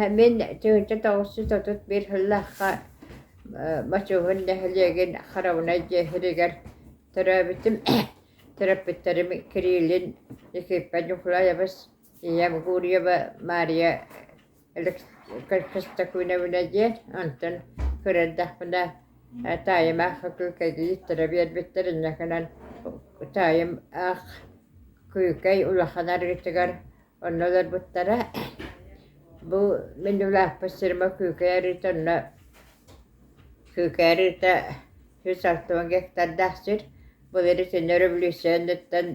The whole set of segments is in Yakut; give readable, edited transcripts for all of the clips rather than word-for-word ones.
Мин 1931 сыллаахха Мочуһун нэһилиэгин Харавынай дьиэ сиригэр төрөөбүтүм. Төрөппүттэрим Кириллин Никифор Ньукулаевич, ийэм Гурьева Мария Костакуновна диэн. Онтон кыра эрдэхпинэ таайым аах күүкэйдииттэрэ биэрбиттэр, инньэ гынан таайым аах Күүкэй улахан арыытыгар Онно олорбуттара. Бу мин улааппыт сирим Күүкэй арыыта, онно Күүкэй арыыта 160 гектардаах сир. Былыр итиннэ өрөбөлүүссүйэ инниттэн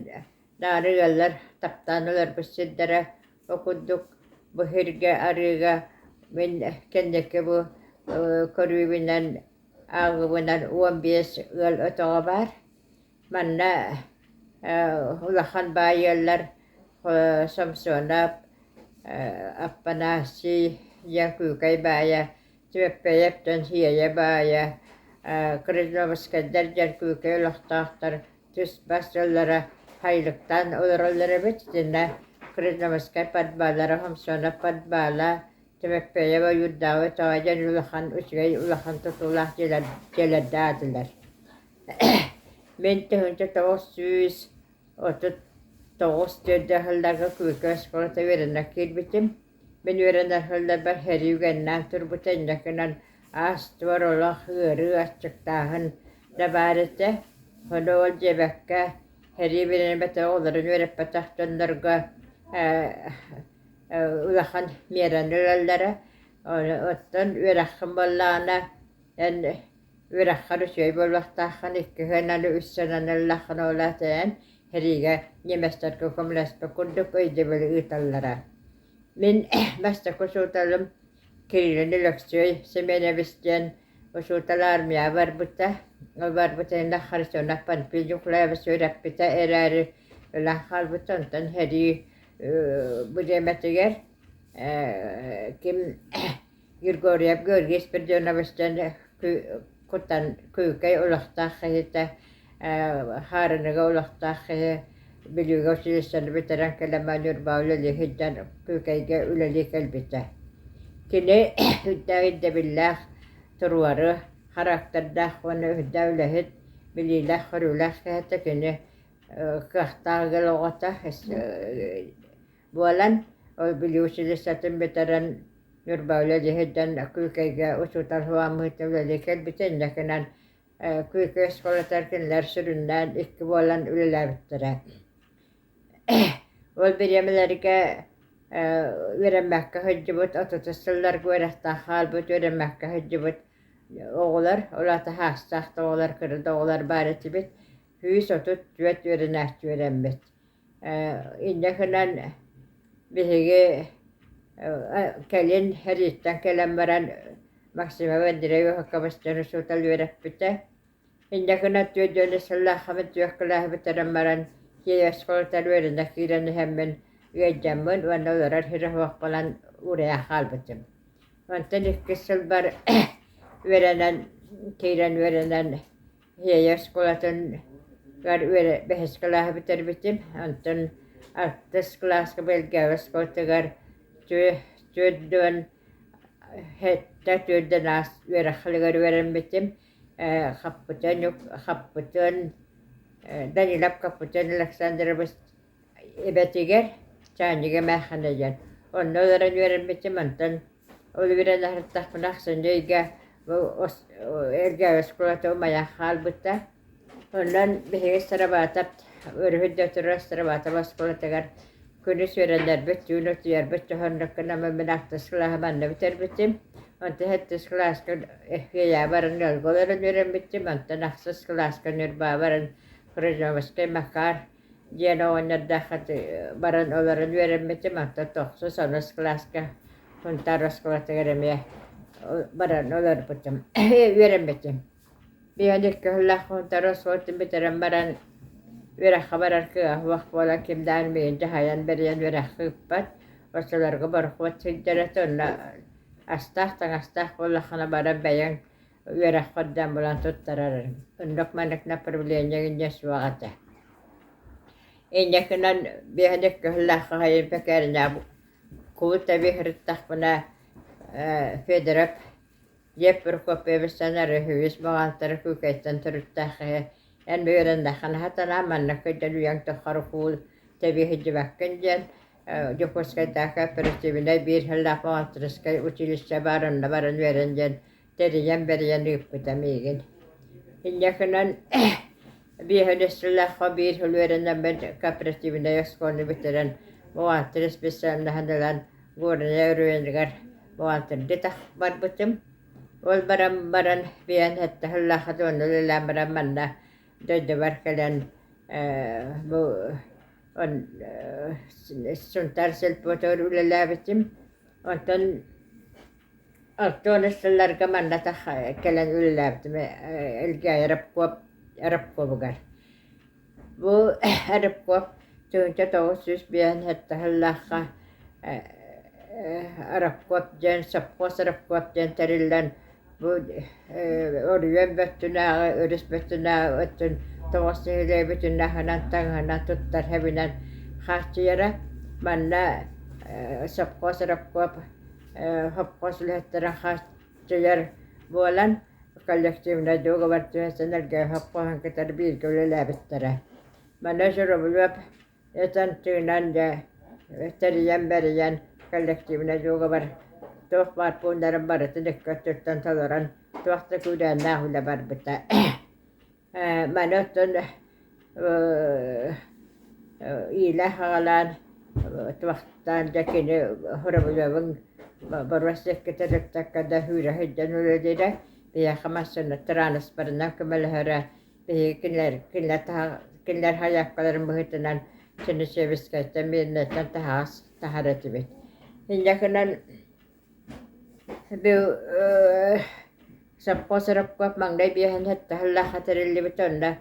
даҕаны ыаллар таптаан олорбут сирдэрэ. Ол курдук бу сиргэ арыыга мин кэнники бу көрүүбүнэн ааҕыыбынан 15 ыал өтөҕө баар. Манна улахан баай ыаллар Самсонов, Аппанасий диэн Күүкэй баайа, Түөппэйэп дьон Сиэйэ баайа, Крыжновскайдар диэн Күүкэй олохтоохтор түс-бас ыаллара сайылыктаан олороллор эбит. Итиннэ Крыжновскай подваллара, Самсонов подвала, Түмэппэйэп ойуурдааҕы өтөҕө диэн улахан үчүгэй улахан тутуулаах дьиэлэрдээх этилэр. Мин 1939 төрдө сылларга Күүкэй оскуолата үөрэнэ киирбитим. Мин үөрэнэр сылларбар сэрии үгэннээн турбута, инньэ гынан аас-туор олох, ыарыы, аччыктааһын да баар этэ. Ону ол диэбэккэ, сэрии бириэмэтэ оҕолорун үөрэппэтэх дьоннорго улахан миэрэни ылаллара. Оттон үөрэххин буоллаҕына, эн үөрэххэр үчүгэй буолуохтааххын, икки сыананы, үс сыананы ыллаххына ол аата эн сэриигэ немецтэргэ көмөлөспүт курдук өйдөбүлү ыыталлара. Мин бастакы учууталым Кириллин Өлөксөй Семенович диэн учуутал армияҕа барбыта. Ол барбыта иннинэ Харитонов Панфил Ньукулаевич үөрэппитэ эрээри өлөн хаалбыта. Онтон сэрии бириэмэтигэр ким Григорьев Георгий Спиридонович диэн кутан Күүкэй олохтоох киһитэ, Хаарыныга олохтоох киһи Бүлүүгэ училищены бүтэрэн кэлэн Ньурбаҕа үлэлии сылдьан Күүкэйгэ үлэлии кэлбитэ. Кини үрдээх ирдэбиллээх, туруору характердаах уонна үрдээх үлэһит, билиилээх-көрүүлээх киһи этэ. Кини кыахтаах ыал оҕото буолан, ол Бүлүү училищетын бүтэрэн Ньурба үлэлии сылдьан Күүкэйгэ учуутал суоҕаммыт үлэлии кэлбитэ. Инньэ гынан Күүкэй оскуолатыгар кинилэр сүрүннээн икки буолан үлэлээбиттэрэ. Ол бириэмэлэргэ үөрэммэккэ сылдьыбыт, отутус сылларга үөрэхтээх хаалбыт, үөрэммэккэ сылдьыбыт оҕолор, ол аата саастаах да оҕолор, кыра да оҕолор баар этибит. 134 үөрэнээччи үөрэммит. Инньэ гынан биһиги кэлин сэрииттэн кэлэн баран Максимов Андрей Уһукабыстан учуутал үөрэппитэ. Инньэ гынан 40 сыллааххабын түөрт кылааһы бүтэрэн баран Киев оскуолатыгар үөрэнэ киирэн иһэммин ыалдьаммын уонна олорор сирэ суох буолан уурайан хаалбытым. Онтон иккис сылбар үөрэнэн киирэн үөрэнэн Иэйэ оскуолатыгар бэһис кылааһы бүтэрбитим. Онтон алтыс кылааска Белгава оскуолатыгар түөрт сэттэ түөрдэн аас үөрэх сылыгар үөрэммитим. Хаппытын Хаппытын Данилов Каппытын Александрович эбэтигэр Чаанньыга эмээххинэ диэн. Онно олорон үөрэммитим, онтон ол үөрэнэ сырыттахпына ахсынньы ыйга бу Эргээби оскуолата умайан хаалбыта. Онон биһиги Старобатов өрүһү турар Старобатов оскуолатыгар күнүс үөрэнэрбит, түүн утуйарбыт дьоһуннук гынан мин ахтыс кылааһы манна бүтэрбитим. Онтон сэттис кылааска Эһиэйэ баран ыалга олорон үөрэммитим, онтон ахсыс кылааска Ньурбаҕа баран Крыжовскай Макар диэн оҕонньордоох баран олорон үөрэммитим, онтон тохсус, онус кылааска Сунтаар оскуолатыгар эмиэ баран олорбутум, үөрэммитим. Биһиги икки сыллаах Сунтаар оскуолатын бүтэрэн баран үөрэххэ барар кыаҕа суох буолан ким даҕаны миигин дьаһайан бэрийэн үөрэххэ ыыппат. Оччолорго борохуот сылдьар этэ, онно астаах таҥастаах буоллаххына баран бэйэҥ үөрэх көрдөөн булан туттарар. Оннук маннык направление инньэ суох этэ. Инньэ гынан биэһин икки сыллаахха хайын бэкээринэ куут эбии сырыттахпына Федоров Дьиэп Прокопьевичтан Арыһыыс баҕаалтара Күүкэйтэн төрүттээх киһи эн үөрэннэххинэ сатанаа манна кыдьан үйэҥ тухары куул тэбии сылдьыбаккын диэн Дьокуускайдааҕы кооперативнай биир сыллаах бухгалтерскай училище баар онно баран үөрэн диэн тэрийэн-бэрийэн ыыппыта миигин. Инньэ гынан биэһин сыллаахха биир сыл үөрэнэммин кооперативнай оскуоланы бүтэрэн бухгалтер специальноһын ылан Горнай оройуонугар бухгалтердыы барбытым. Ол баран баран биэһин сэттэ сыллаахха уонна үлэлээн баран манна дойдубар кэлэн бу Сунтаар сельпотугар үлэлээбитим. Онтон 60 сылларга манна кэлэн үлэлээбитим Элгээйи рабкобугар. Бу рабкоб 1957 сыллаахха рабкоб диэн сопхуос рабкоб диэн тэриллэн бу Оройуон бөттүнээҕи, өрүс бөттүнээҕи өттүн тоҕус нэһилиэкпитин аһынан, таҥаһынан туттар хэбинэн хааччыйара. Манна сопхуос рабкоб сопхуос үлэһиттэрин хааччыйар буолан, коллективнай дуогабар түһэрсэн эргэ сопхуоһун кытары бииргэ үлэлээбиттэрэ. Манна Журавлев этэн-тыынан дьэ тэрийэн-бэрийэн коллективнай дуогабар туох баар пууннарын барытын икки өттүттэн толорон туох да күүрээннээх үлэ барбыта. Маны оттон иилээх-аҕалаан туохтаан да кини Журавлевын боруос диэки төрүттакка да сүүрэ сылдьан үлэлиирэ, биһиэхэ массыына тырааныспарынан көмөлөһөрө. Биһиги кинилэр кинилэр кинилэр сайаапкаларын быһыытынан Чернышевскайтан, Мирнэйтэн таһаҕас таһар этибит. Инньэ гынан бу сопхуос рабкооп маҥнай биэһин сэттэ сыллаахха тэриллибит онно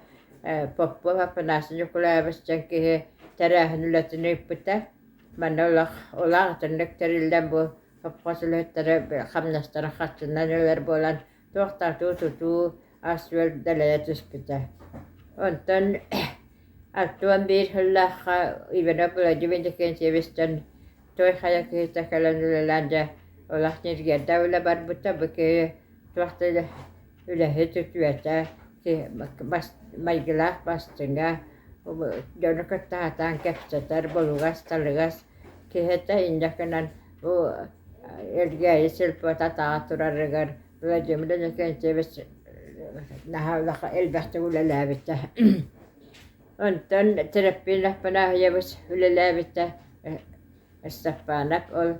Попов Афанасий Ньукулаевич диэн киһи тэрээһин үлэтин ыыппыта. Манна олох улаатыннык тэриллэн бу сопхуос үлэһиттэрэ хамнастара харчынан ылар буолан туох да атыы-тутуу, ас-үөл дэлэйэ түспүтэ. Онтон 61 сыллаахха Иванов Владимир Иннокентьевичтан Той Хайа киһитэ кэлэн үлэлээн дьэ олох ньиргиэрдээх үлэ барбыта. Бу киһи туох да үлэһит үтүөтэ, майгылаах бастыҥа, дьону кытта сатаан кэпсэтэр, булугас-талыгас киһи этэ. Инньэ гынан бу Элгээйи сельпота атаҕа турарыгар Владимир Иннокентьевич наһаа улахан элбэхтик үлэлээбитэ. Онтон Тэрэппиин Аппанаһыйабыс үлэлээбитэ Степанов ол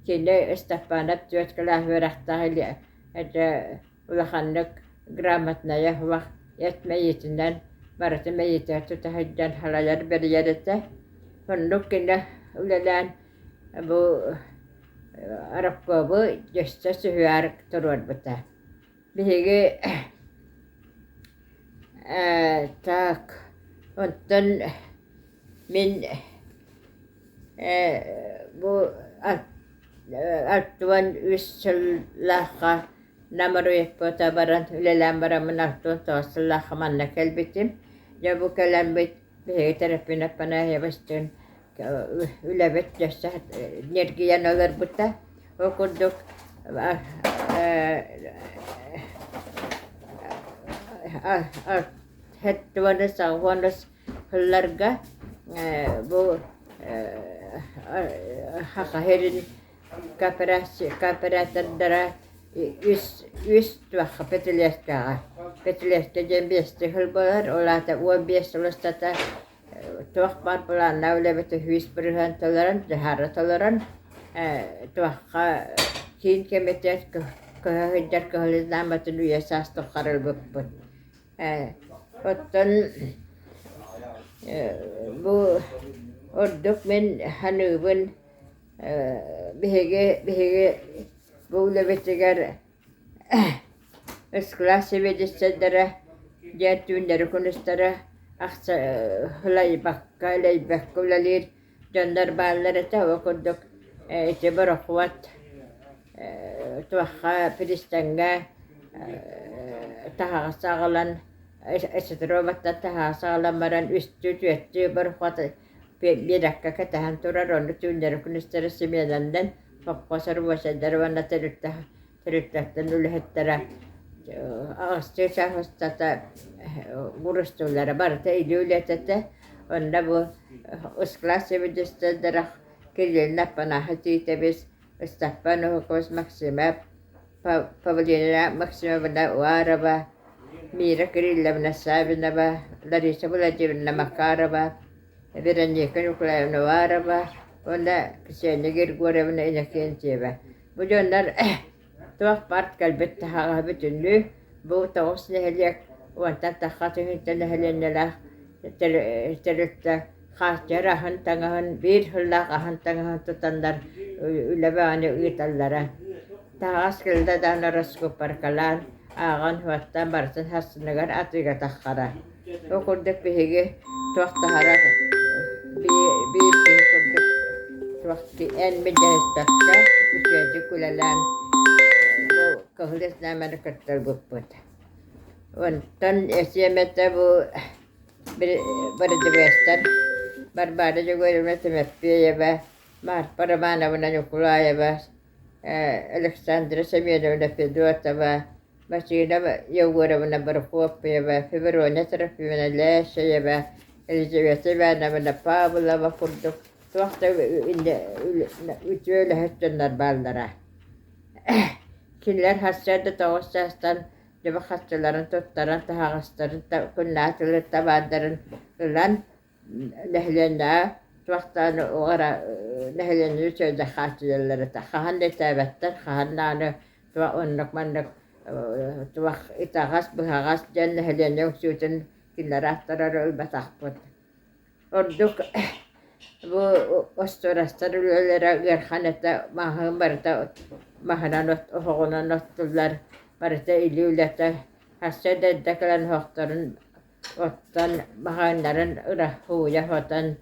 кини Степанов түөрт кылаас үөрэхтээх этэ улаханнык грамотнайа суох эт мэйиитинэн барытын мэйиитигэр тута сылдьан салайар бэрийэр этэ. Оннук кини үлэлээн бу рабкобу өссө сүһүөр туруорбута. Биһиги так оттон мин бу 63 сыллаахха Нам райпота баран үлэлээн бараммын 69 сыллаахха манна кэлбитим. Дьэ бу кэлэммит биһиги Тэрэппиин Аппанаевичтыын үлэбит өссө ньиргийэн олорбута. Ол курдук 70 сылларга бу Саха сирин кооператордара үс үс туохха Петелевкаҕа Петелевка диэн биэстии сыл буолар, ол аата 15 сыл устата туох баар былааннаах үлэбит 100% толорон, дьаһаара толорон, туохха киин кэмитиэт көһө сылдьар кыһыл знамятын үйэ саас тухары ылбыппыт. Оттон бу ордук мин саныыбын биһиги биһиги бу үлэбитигэр Ыскылаас сэбиэдиссэйдэрэ диэн түүннэри-күнүстэри ылайбакка, элэйбэккэ үлэлиир дьоннор бааллар этэ. Ол курдук ити борохуот туохха пристаҥҥа таһаҕас аҕалан Сетроваттан таһаҕас аҕалан баран үстүү-түөртүү борохуот биэрэккэ кэтэһэн турар, ону түүннэри-күнүстэри симиэнэннэн Сопхуос рабочайдара уонна тэрилтэ тэрилтэттэн үлэһиттэрэ аҕыстыы чаас устата бурустууллара барыта илии үлэтэ этэ. Онно бу ыскылаат сэбиэдиссэйдэрэ Кириллина Аппанаһы Тиитэбис, Ыстаппан Уһукус Максимов, Павлина Максимовна Уарова, Мира Кирилловна Саввинова, Лариса Владимировна Макарова, Вероника Николаевна Уарова уонна Ксения Григорьевна Иннокентьева. Бу дьоннор туох баар кэлбит таһаҕаһы бүтүннүү бу тоҕус нэһилиэк уонтан тахха тыһыынча нэһилиэнньэлээх тэрилтэ хааччыйар аһын-таҥаһын биир сыллаах аһын-таҥаһын тутаннар үлэ бөҕөнү ыыталлара. Таһаҕас кэллэ даҕаны раскупоркалаан, ааҕан-суоттаан барытын сарсыныгар атыыга таххара. Ол курдук биһиги туох таһара биир киһи курдук туох эн мин дэһиспэккэ үчүгэйдик үлэлээн бу Кыһыл Знамяны кытта ылбыппыт. Онтон этиэм этэ бу бырыдыбыастар Варвара Егоровна Тимофеева, Марфа Романовна Ньукулаева, Александра Семеновна Федотова, Василия Егоровна Прокопьева, Феврония Трофимовна Лээсэева, Елизавета Ивановна Павлова курдук туох да үтүө үлэһит дьоннор бааллара. Кинилэр сарсыарда 9 чаастан дьомо харчыларын туттаран, таһаҕастарын, күннээҕи табаардарын ылан нэһилиэнньэҕэ туохтаан уҕара нэһилиэнньэни үчүгэйдик хааччыйаллар этэ. Хаһан да итээбэттэр, хаһан даҕаны туох оннук-маннык туох итэҕэс-быһаҕас диэн нэһилиэнньэ үҥсүүтүн кинилэр ааттарар ылбатахпыт. Ордук бу остуорастар үлэлэрэ ыарахан этэ, маһын барыта маһынан оһоҕунан оттуллар, барыта илии үлэтэ. Сарсыарда эрдэ кэлэн оһохторун оттон маһыннарын ууйа сотон,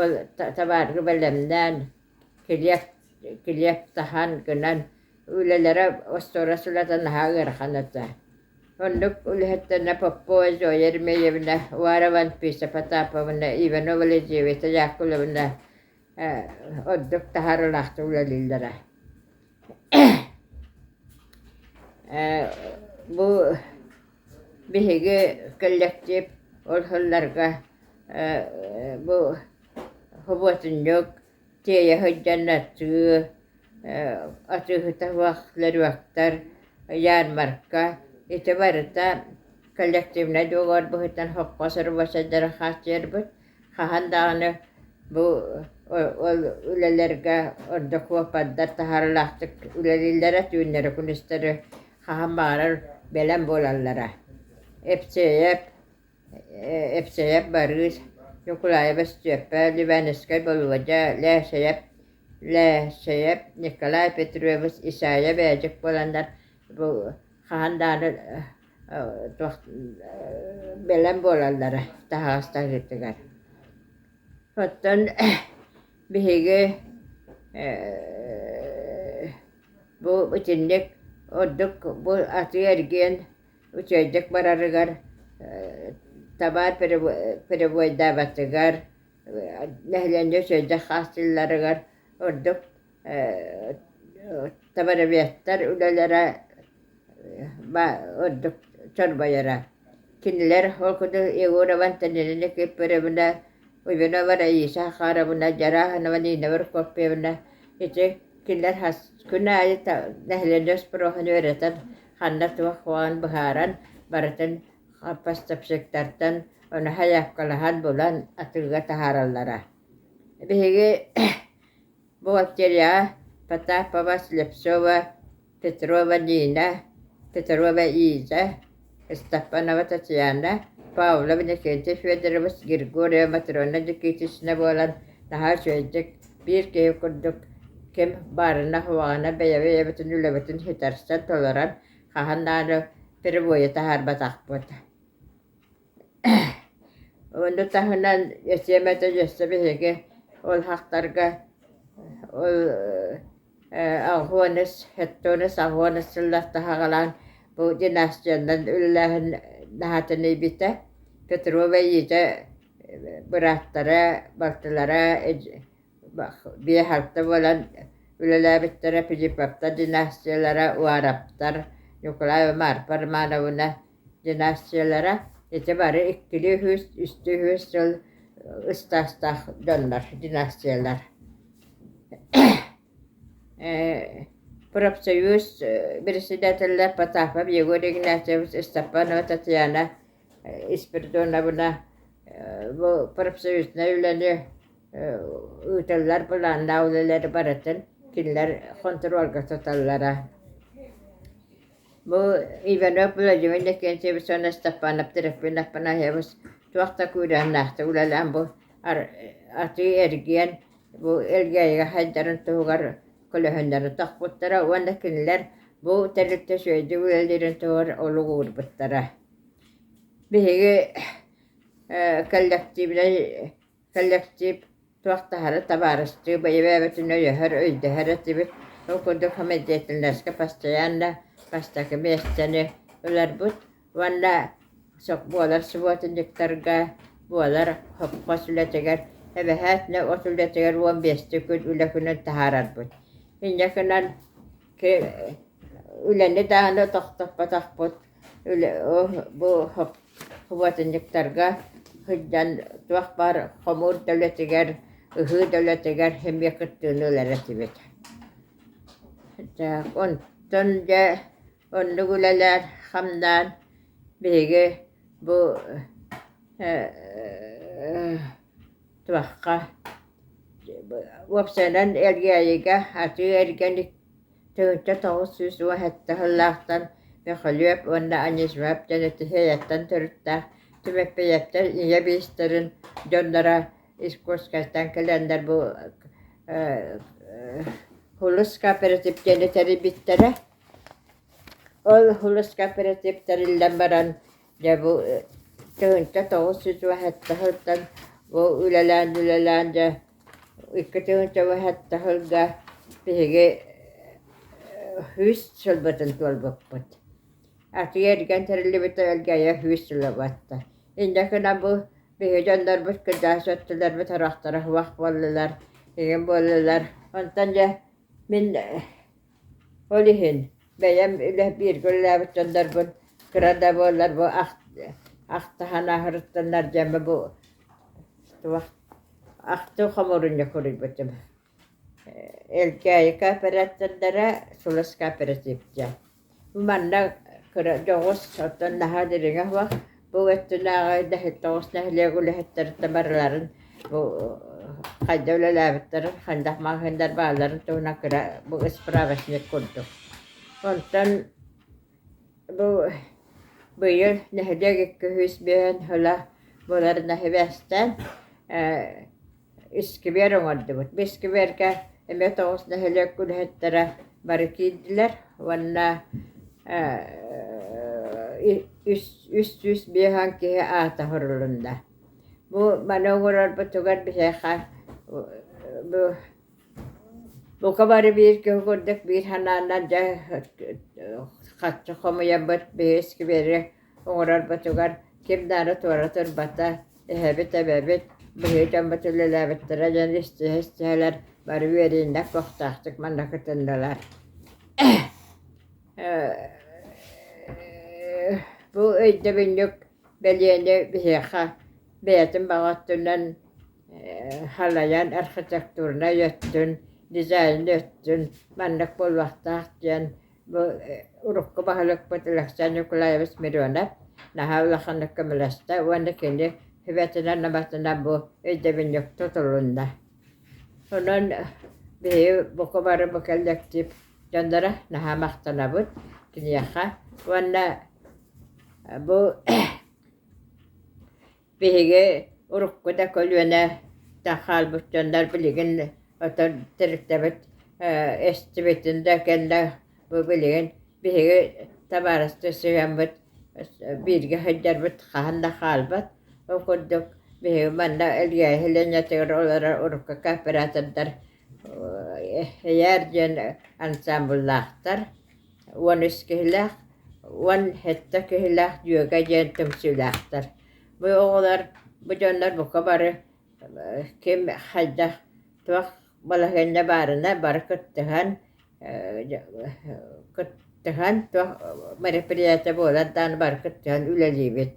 ол табаарга бэлэмнээн, килиэп килиэп таһан гынан үлэлэрэ остуорас үлэтэ наһаа ыарахан этэ. Оннук үлэһиттэринэ Попова Зоя Еремеевна, Уарова Анфиса Потаповна, Иванова Елизавета Яковлевна ордук таһаарыылаахтык үлэлииллэрэ. Бу биһиги кэллэктиип ол сылларга бу субуотунньук тиэйэ сылдьан атыы, атыыһыта суох ларёктар, ярмарка ити барыта коллективнай договор быһыытынан сопхуос рабочайдара хааччыйарбыт. Хаһан даҕаны бу ол үлэлэргэ ордук уоппардар таһаарыылаахтык үлэлииллэрэ, түүннэри-күнүстэри хаһан баҕарар бэлэм буолаллара. Эпсиэйэп Эпсэйэп Барыыс, Ньукулаайап Өстүөппэ, Лүбээнискэй Болуодьа, Лээсэйэп Лээсэйэп Николай Петрович, Исайя Бээдьик буоланнар бу хаһан даҕаны туох бэлэм буолаллара таһаҕас таһыытыгар. Оттон биһиги бу итинник ордук бу атыы-эргиэн үчүгэйдик барарыгар, табаар перебойдаабатыгар, нэһилиэнньэ үчүгэйдик хааччылларыгар ордук товароведтар үлэлэрэ ордук чорбойоро. Кинилэр ол курдук Егорова Антонина Никифоровна, Иванова Раиса Захаровна, Дьарааһынова Нина Прокопьевна ити кинилэр күн аайы нэһилиэнньэ спроһун үөрэтэн ханна туох куһаҕан быһааран барытын поставщиктартан ону сайаапкалаһан булан атыыга таһаараллара. Биһиги бухгалтерияҕа Потапова, Слепцова, Петрова Нина, Петрова Иза, Степанова Татьяна, Павлов Иннокентий Федорович, Григорьева Матрена Никитична буолан наһаа үчүгэйдик биир киһи курдук ким баарына-суоҕана бэйэ-бэйэбитин үлэбитин ситэрсэн толорон хаһан даҕаны перебойу таһаарбатахпыт. Ону таһынан этиэм этэ өссө биһиги ол хахтарга ол аҕыс сэттэ аҕыс сыллар таһаҕалаан бу династиянан үлэлээһин наһаа тэнийбитэ. Петрова Иитэ бырааттара, балтылара биэс-алта буолан үлэлээбиттэрэ Филипповтар династиялара, Уараптар, Ньукулаева Марфа Романовна династиялара ити бары иккилии үһүс, үстүү үһүс сыл ыстаастаах дьоннор, династиялар. Профсоюз председателэ Потапов Егор Игнатьевич, Степанова Татьяна Спиридоновна бу профсоюзнай үлэни ыытыллар былааннаах үлэлэри барытын кинилэр хонтуруолга туталлара. Бу Иванов Владимир Иннокентьевич уонна Степанов Трофим Афанасьевич туох да күүрээннээхтик үлэлээн бу атыы-эргиэн бу Элгээйигэ сайдарын туһугар көлөһүннэрин тохпуттара уонна кинилэр бу тэрилтэ үчүгэйдик үлэлиирин туһугар олук уурбуттара. Биһиги кэллэктиибинэй кэллэктиип туохтаһары табаарыстыы бэйэ-бэйэбитин өйөһөр, өйдөһөр этибит. Ол курдук самодеятельноска постоянно бастакы миэстэни ыларбыт уонна буолар субуотунньуктарга, буолар хопхос үлэтигэр, эбэһээтинэ от үлэтигэр 15-ти күн үлэ күнүн таһаарарбыт. Инньэ гынан үлэни даҕаны тохтоппотохпут. Бу субуотунньуктарга сылдьан туох баар хомуур да үлэтигэр, ыһыы да үлэтигэр эмиэ кыттыыны ылар этибит. Онтон дьэ оннук үлэлээн хамнаан биһиги бу туохха уопсайынан Элгээйигэ атыы-эргиэн 1997 сыллаахтан Мөхөлүөп уонна Анисимов диэн Тихеяттан төрүттээх Түмэппийэптэр ийэ биистэрин дьонноро Иркутскайтан кэлэннэр бу Хулус кооператив диэни тэрийбиттэрэ. Ол Хулус кооператив тэриллэн баран дьэ бу 1997 сылтан бу үлэлээн-үлэлээн дьэ 2007 сылга биһиги 100 сылбытын туолбуппут. Атыы-эргиэн тэриллибитэ Элгээйи 100 сыла батта. Инньэ гынан бу биһиги дьоннорбут кырдьаҕас өттүлэрбит харахтара суох буоллулар, игин буоллулар. Онтон дьэ мин ол иһин бэйэм үлэ бииргэ үлэлээбит дьоннорбун кыра да буоллар бу ахтаһан аһарыттаннар дьэ бу туох ахтыы хомуурунньук суруйбутум. Элгээйи кооператордара Сулус кооператив диэн. Манна кыра дьоҕус, оттон наһаа дириҥэ суох. Бу өттүнээҕи тоҕус нэһилиэк үлэһиттэриттэн барыларын бу хайда үлэлээбиттэрин, хайдах маҕаһыыннар баалларын туһунан кыра бу справочник курдук. Онтон бу быйыл нэһилиэк 205 сыла буоларына сибээстээн искибиэр оҥордубут. Бу искибиэргэ эмиэ тоҕус нэһилиэк үлэһиттэрэ бары киирдилэр уонна 350 киһи аата сурулунна. Бу маны оҥорорбутугар биһиэхэ бу бука бары биир киһи курдук биир санаанан дьэ харчы хомуйаммыт биһи искибиэри оҥорорбутугар ким даҕаны туора турбата, эһэбит, эбэбит, быһыы дьоммут үлэлээбиттэрэ диэн истиһэ-истиһэлэр бары үөрүүннэх көхтөөхтүк манна кытыннылар. Бу өйдөбүнньүк бэлиэни биһиэхэ бэйэтин баҕа өттүнэн салайан архитектурнай өттүн, дизайн өттүн маннык буолуохтаах диэн бу урукку баһылыкпыт Алексей Николаевич Миронов наһаа улаханнык көмөлөстө уонна кини сүбэтинэн-аматынан бу өйдөбүнньүк тутулунна. Онон биһиги бука бары бу кэллэктиип дьонноро наһаа махтанабыт киниэхэ уонна бу Биһиги урукку да көлүөнэ хаалбыт дьоннор билигин оттон тэрилтэбит эстибитин да кэннэ бу билигин биһиги табаарыстыы сыһыаммыт бииргэ сылдьарбыт хаһан да хаалбат. Ол курдук биһиги манна Элгээйи сэлиэнньэтигэр олорор урукку кооператордар Эйээр диэн ансаамбыллаахтар. 13 киһилээх, 17 киһилээх Дьүөгэ диэн түмсүүлээхтэр. Бу оҕолор, бу дьоннор бука бары ким хайдах туох балаһыанньа баарына бары кыттыһан кыттыһан туох мероприятие буолар даҕаны бары кыттыһан үлэлиибит.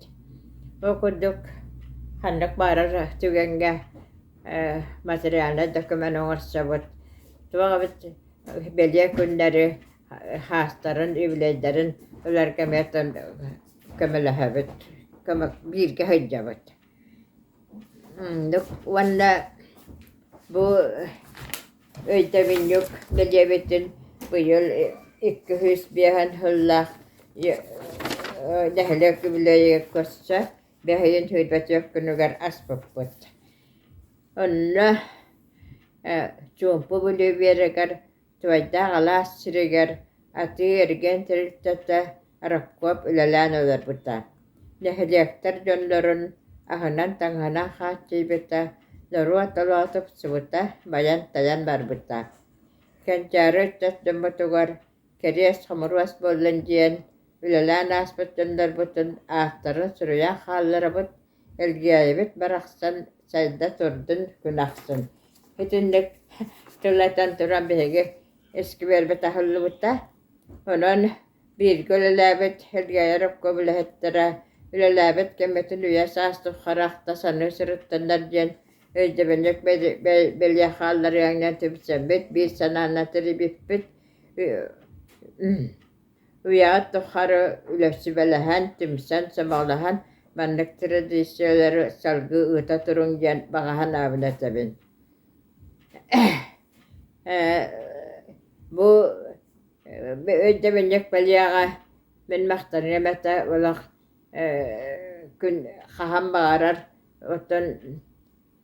Ол курдук ханнык баарар түгэҥҥэ материальнай документ оҥорсобут, туох эбит бэлиэ күннэри хаастарын, үбүлүөйдэрин ыларга эмиэ көмөлөһөбүт, бииргэ сылдьабыт. Уонна бу өйдөбүнньүк бэлиэбитин быйыл 205 сыллаах нэһилиэк үбүлүөйүгэр көрсө бэһиин сүүрбэтиэх күнүгэр аспыппыт. Онно Чуумпу Бүлүү биэрэгэр Туойдаах алаас сиригэр атыы-эргиэн тэрилтэтэ Рабкооп үлэлээн олорбута. Нэһилиэктэр дьоннорун аһынан-таҥаһынан хааччыйбыта, норуот олоҕо тупсубута, байан-тайан барбыта. Кэнчээри ыччат дьоммутугар кэриэс-хомуруос буоллун диэн үлэлээн ааспыт дьоннорбутун ааттарын суруйан хаалларабыт, Элгээйибит барахсан сайда турдун күн ахсын. Итинник тыл этэн туран биһиги искибиэрбит аһыллыбыта. Онон бииргэ үлэлээбит Элгээйи рабком үлэһиттэрэ үлэлээбит кэммитин үйэ-саас тухары ахта саныы сырыттыннар диэн өйдөбүнньүк бэлиэ хаалларыаҥ түмсэммит, биир санаанан тэрийбиппит. Үйэҕит тухары үлэсүбэлэһэн, түмсэн, сомоҕолоһон маннык традициялары салгыы ыыта туруҥ диэн баҕа санаабын этэбин. Бу өйдөбүнньүк бэлиэҕэ мин махтаныам этэ олох күн хаһан баҕарар оттон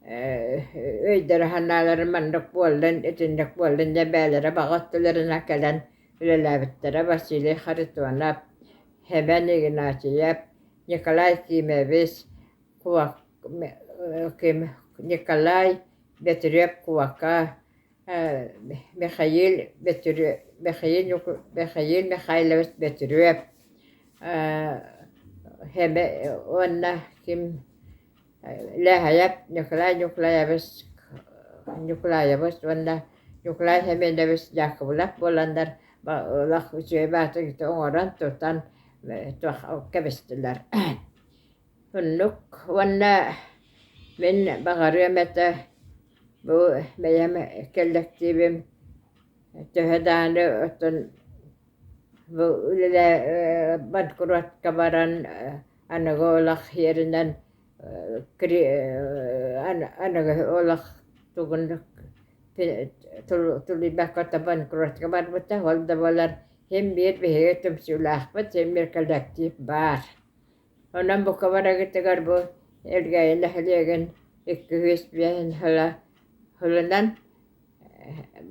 өйдөрө-санаалара маннык буоллун, итинник буоллун диэн бэйэлэрэ баҕа өттүлэринэн кэлэн үлэлээбиттэрэ Василий Харитонов, Хэмэн Игнатьев, Николай Кимович, Николай Бөтүрүөп Куока, Михаил Михаил Михайлович Бөтүрүөп уонна ким Лээхэйэп Николай Ньукулаевич Ньукулаевич уонна Ньукулай Семенович Дьаакыбылап буоланнар олох үчүгэй баатыгыты оҥорон тутан туох кэбистилэр. Оннук уонна мин баҕарыам этэ бу бэйэм кэллэктиибим төһө даҕаны оттон бу үлэлээ банкротка баран аныгы олох сиэринэн аныгы олох тугун тулуйбакка банкротка барбыта, ол да буоллар син биир биһиги түмсүүлээхпит, син биир кэлэктиип баар. Онон бука барыгытыгар бу Элгээйи нэһилиэгин 205 сыла сылынан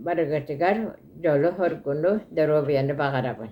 барыгытыгар дьолу-соргуну, доруобуйаны баҕарабын.